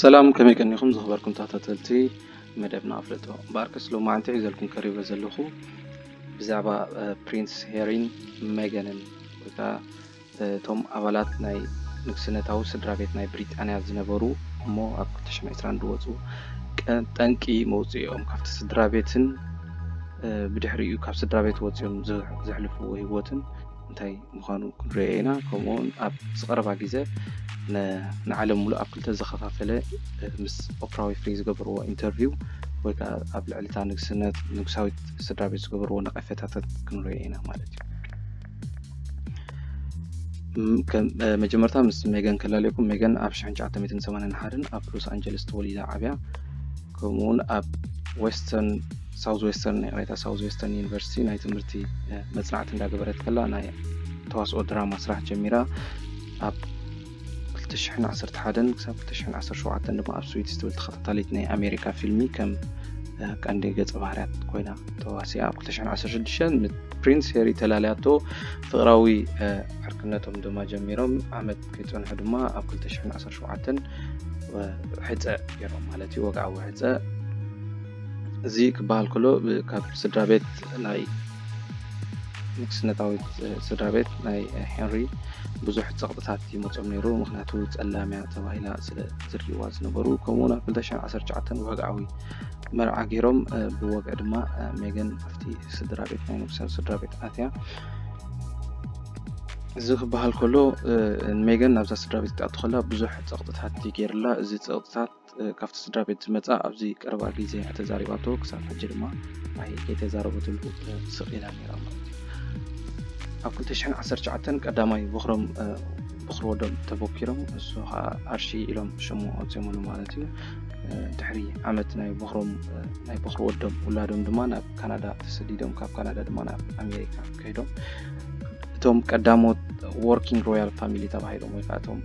ሰላም፣ ከመይ ቀኒኹም ዝኸበርኩም ተኸታተልቲ መደብና ኣፍልጦ? እምበኣርከስ ሎማዓንቲ ሒዘልኩም ቀሪበ ዘለኹ ብዛዕባ ፕሪንስ ሄሪን ሜገንን ወይ ከዓ እቶም ኣባላት ናይ ንግስነታዊ ስድራ ቤት ናይ ብሪጣንያ ዝነበሩ እሞ ኣብ ክልተ ሽሕን ዕስራን ዝወፁ ጠንቂ መውፅኦም ካብቲ ስድራ ቤትን ብድሕሪኡ ካብ ስድራ ቤት ወፂኦም ዘሕልፍዎ ህይወትን እንታይ ምዃኑ ክንሪኦ ኢና። ከምኡውን ኣብ ዝቐረባ ግዜ ንዓለም ሙሉእ ኣብ ክልተ ዝኸፋፈለ ምስ ኦፕራ ዊፍሪ ዝገበርዎ ኢንተርቪው ወይ ከዓ ኣብ ልዕሊ እታ ንግስነት ንጉሳዊት ስድራ ቤት ዝገበርዎ ነቐፌታታት ክንሪኦ ኢና ማለት እዩ። መጀመርታ ምስ ሜገን ከላለየኩም። ሜገን ኣብ ሽሕን ትሽዓተ ሚእትን ሰማንያን ሓደን ኣብ ሎስ ኣንጀለስ ተወሊዳ ዓብያ። ከምኡውን ኣብ ዌስተርን ሳውዝ ዌስተርን ይቕሬታ ሳውዝ ዌስተርን ዩኒቨርሲቲ ናይ ትምህርቲ መፅናዕቲ እንዳገበረት ከላ ናይ ተዋስኦ ድራማ ስራሕ ጀሚራ። ኣብ ክልተ ሽሕን ዓሰርተ ሓደን ክሳብ ክልተ ሽሕን ዓሰርተ ሸውዓተን ድማ ኣብ ስዊትስ ትብል ተኸታታሊት ናይ ኣሜሪካ ፊልሚ ከም ቀንዲ ገፀ ባህርያት ኮይና ተዋሲኣ። ኣብ ክልተ ሽሕን ዓሰርተ ሽዱሽተን ፕሪንስ ሄሪ ተላለያቶ ፍቕራዊ ዕርክነቶም ድማ ጀሚሮም። ዓመት ከይፀንሑ ድማ ኣብ ክልተ ሽሕን ዓሰርተ ሸውዓተን ሕፀ ገይሮም ማለት እዩ፣ ወግዓዊ ሕፀ። እዚ ክበሃል ከሎ ካብ ስድራ ቤት ናይ ንግስነታዊት ስድራ ቤት ናይ ሄንሪ ብዙሕ ፀቕጥታት ይመፆም ነይሩ። ምክንያቱ ፀላምያ ተባሂላ ስለ ዝርእይዋ ዝነበሩ። ከምኡ ናብ ክልተ ሽሕን ዓሰርተ ትሽዓተን ወግዓዊ መርዓ ገይሮም። ብወግዒ ድማ ሜገን ኣብቲ ስድራ ቤት ናይ ንጉሳዊ ስድራ ቤት ኣትያ። እዚ ክበሃል ከሎ ሜገን ናብዛ ስድራ ቤት ክትኣቱ ከላ ብዙሕ ፀቕጥታት ገይርላ። እዚ ፀቕጥታት ካብቲ ስድራ ቤት ዝመፃ ኣብዚ ቀረባ ግዜ ተዛሪባቶ። ክሳብ ሕጂ ድማ ኣይ ከይተዛረበትሉ ስቕ ኢላ ነይራ ማለት እዩ። ኣብ ክልተ ሽሕን ዓሰርተ ትሽዓተን ቀዳማይ ቦኽሮም ቦኽሪ ወዶም ተቦኪሮም፣ እሱ ከዓ ኣርሺ ኢሎም ሽሙ ኣውፅኦምሉ ማለት እዩ። ድሕሪ ዓመት ናይ ቦኽሮም ናይ ቦኽሪ ወዶም ውላዶም ድማ ናብ ካናዳ ተሰዲዶም፣ ካብ ካናዳ ድማ ናብ ኣሜሪካ ከይዶም። እቶም ቀዳሞት ወርኪንግ ሮያል ፋሚሊ ተባሂሎም ወይ ከዓ እቶም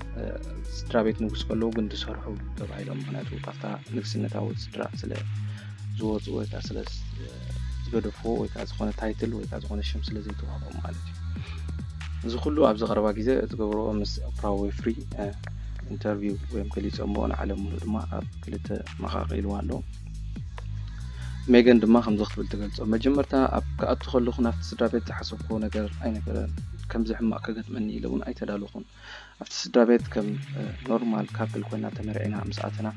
ስድራ ቤት ንጉስ ከለዉ ግን ዝሰርሑ ተባሂሎም፣ ምክንያቱ ካብታ ንግስነታዊ ስድራ ስለ ዝወፁ ወይ ከዓ ስለ ዝገደፍዎ ወይ ከዓ ዝኾነ ታይትል ወይ ከዓ ዝኾነ ሽም ስለ ዘይተዋህቦም ማለት እዩ። እዚ ኩሉ ኣብዚ ቀረባ ግዜ ዝገብርዎ ምስ ኦፕራ ዊፍሪ ኢንተርቪው ወይም ገሊፆምዎ ንዓለም ሙሉእ ድማ ኣብ ክልተ መቓቒልዋ ኣሎ። ሜገን ድማ ከምዚ ክትብል ትገልጾ፣ መጀመርታ ኣብ ክኣቱ ከለኹ ናብቲ ስድራ ቤት ዝሓሰብክዎ ነገር ኣይነበረን። ከምዚ ሕማቕ ከገጥመኒ ኢለ እውን ኣይተዳለኹን። ኣብቲ ስድራ ቤት ከም ኖርማል ካፕል ኮይና ተመርዒና ምስ ኣተና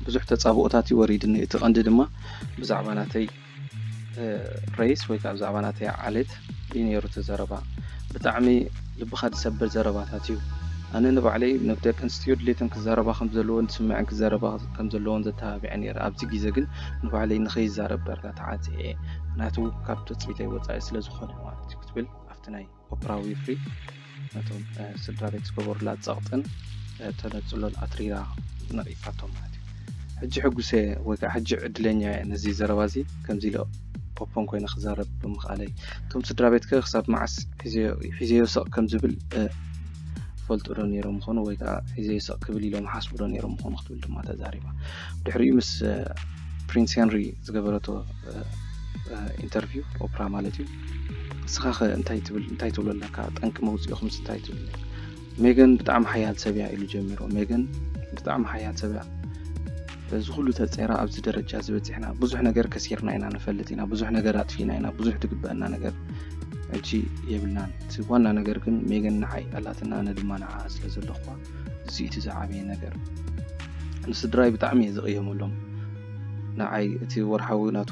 ብዙሕ ተጻብኦታት እዩ ወሪድኒ። እቲ ቀንዲ ድማ ብዛዕባ ናተይ ሬስ ወይ ከዓ ብዛዕባ ናተይ ዓሌት እዩ ነይሩ እቲ ዘረባ። ብጣዕሚ ልብኻ ዝሰብር ዘረባታት እዩ። ኣነ ንባዕለይ ናብ ደቂ ኣንስትዮ ድሌተን ክዛረባ ከም ዘለዎን ዝስምዐን ክዛረባ ከም ዘለዎን ዘተባቢዐ ነይረ። ኣብዚ ግዜ ግን ንባዕለይ ንኸይዛረብ ዳርጋ ተዓፅየ እየ። ምክንያቱ ካብ ትፅቢተይ ወፃኢ ስለ ዝኾነ ማለት እዩ ክትብል ኣብቲ ናይ ኦፕራ ዊፍሪ ነቶም ስድራ ቤት ዝገበሩላ ፀቕጥን ተነፅሎን ኣትሪራ ነቒፋቶም ማለት እዩ። ሕጂ ሕጉሰ ወይ ከዓ ሕጂ ዕድለኛ እየ ነዚ ዘረባ እዚ ከምዚ ኢለ ኦፖን ኮይነ ክዛረብ ብምኽኣለይ። እቶም ስድራ ቤትከ ክሳብ መዓስ ሒዘዮ ስቕ ከም ዝብል ይፈልጡ ዶ ነይሮም ይኾኑ ወይ ከዓ ሒዘዮ ስቕ ክብል ኢሎም ሓስቡ ዶ ነይሮም ይኾኑ ክትብል ድማ ተዛሪባ። ድሕሪኡ ምስ ፕሪንስ ሄንሪ ዝገበረቶ ኢንተርቪው ኦፕራ ማለት እዩ። ንስኻ ኸ እንታይ ትብል እንታይ ትብሎ ኣለካ? ጠንቂ መውፅኢኹምስ እንታይ ትብል? ሜገን ብጣዕሚ ሓያል ሰብ እያ ኢሉ ጀሚሩ። ሜገን ብጣዕሚ ሓያል ሰብ እያ። እዚ ኩሉ ተፀይራ ኣብዚ ደረጃ ዝበፂሕና ብዙሕ ነገር ከሲርና ኢና ንፈልጥ ኢና፣ ብዙሕ ነገር ኣጥፊእና ኢና፣ ብዙሕ ዝግበአና ነገር ሕጂ የብልናን። እቲ ዋና ነገር ግን ሜገን ንዓይ ኣላትና፣ ኣነ ድማ ንዓ ስለ ዘለኹዋ እዚ እቲ ዝዓበየ ነገር። ንስድራይ ብጣዕሚ እየ ዝቕየመሎም። ንዓይ እቲ ወርሓዊ ናቱ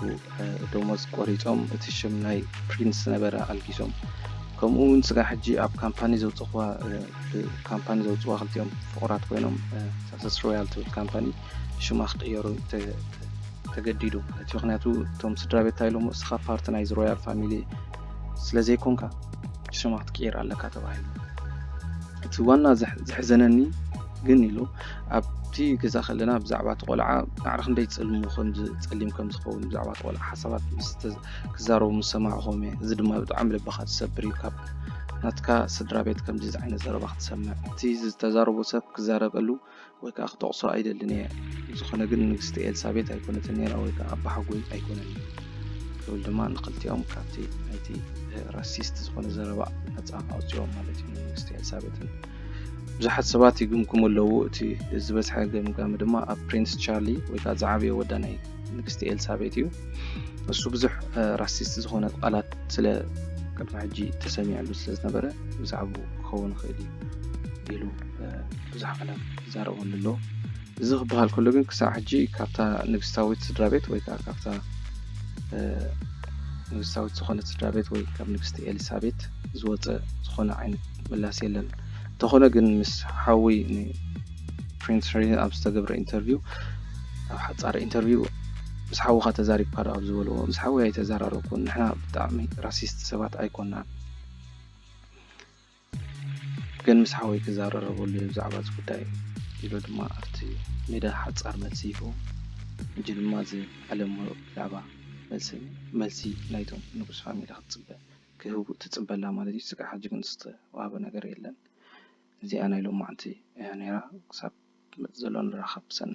ደሞዝ ቆሪጾም እቲ ሽም ናይ ፕሪንስ ነበረ ኣልጊሶም። ከምኡ እውን ስጋ ሕጂ ኣብ ካምፓኒ ዘውፅእዋ ካምፓኒ ዘውፅዋ ክልቲኦም ፍቑራት ኮይኖም ሳክሰስ ሮያል ትብል ካምፓኒ ሽማ ክቕየሩ ተገዲዱ ማለት እዩ። ምክንያቱ እቶም ስድራ ቤት እንታይ ኢሎም፣ እስኻ ፓርቲ ናይዚ ሮያል ፋሚሊ ስለ ዘይኮንካ ሽማ ክትቅይር ኣለካ ተባሂሉ። እቲ ዋና ዘሕዘነኒ ግን ኢሉ ኣብቲ ገዛ ከለና ብዛዕባ እቲ ቆልዓ ማዕረ ክንደይ ጽልሙ ከምዚ ጸሊም ከም ዝኸውን ብዛዕባ እቲ ቆልዓ ሓሳባት ክዛረቡ ምስ ሰማዕኹም እየ። እዚ ድማ ብጣዕሚ ልብኻ ዝሰብር እዩ። ካብ ናትካ ስድራ ቤት ከምዚ ዓይነት ዘረባ ክትሰምዕ፣ እቲ ዝተዛረቦ ሰብ ክዛረበሉ ወይ ከዓ ክጠቕሶ ኣይደልን እየ። ዝኾነ ግን ንግስቲ ኤልሳቤት ኣይኮነትን ነይራ ወይ ከዓ ኣባሓጎይ ኣይኮነን ክብል ድማ ንክልቲኦም ካብቲ ናይቲ ራሲስት ዝኾነ ዘረባ ነፃ ኣውፅኦም ማለት እዩ። ንንግስቲ ኤልሳቤትን ብዙሓት ሰባት ይግምግሙ ኣለዉ። እቲ ዝበዝሐ ገምጋሚ ድማ ኣብ ፕሪንስ ቻርሊ ወይ ከዓ ዝዓበየ ወዳ ናይ ንግስቲ ኤልሳቤት እዩ። እሱ ብዙሕ ራሲስት ዝኾነ ቃላት ስለ ቅድሚ ሕጂ ተሰሚዕሉ ስለ ዝነበረ ብዛዕባኡ ክኸውን ይኽእል እዩ ኢሉ ብዙሕ ቃላት ይዛረበሉ ኣሎ። እዚ ክበሃል ከሎ ግን ክሳዕ ሕጂ ካብታ ንግስታዊት ስድራ ቤት ወይ ከዓ ካብታ ንግስታዊት ዝኾነት ስድራ ቤት ወይ ካብ ንግስቲ ኤሊሳቤት ዝወፀ ዝኾነ ዓይነት ምላሽ የለን። እንተኾነ ግን ምስ ሓዊ ንፕሪንስ ሄንሪ ኣብ ዝተገብረ ኢንተርቪው ኣብ ሓፃር ኢንተርቪው ምስ ሓውኻ ተዛሪብካ ዶ ኣብ ዝበልዎ ምስ ሓዊ ኣይተዘራረብኩን፣ ንሕና ብጣዕሚ ራሲስት ሰባት ኣይኮናን፣ ግን ምስ ሓወይ ክዛረረበሉ እየ ብዛዕባ እዚ ጉዳይ ኢሉ ድማ ኣብቲ ሜዳ ሓፃር መልሲ ይህቦም። ሕጂ ድማ እዚ ዓለም ሙሉእ ብዛዕባ መልሲ ናይቶም ንጉስ ፋሚሊ ክትፅበ ክህቡ ትፅበላ ማለት እዩ። ስጋዕ ሕጂ ግን ዝተዋህበ ነገር የለን። እዚኣ ናይ ሎማዕንቲ እያ ነይራ። ክሳብ ትመፅእ ዘሎ ንራኸብ ብሰናይ።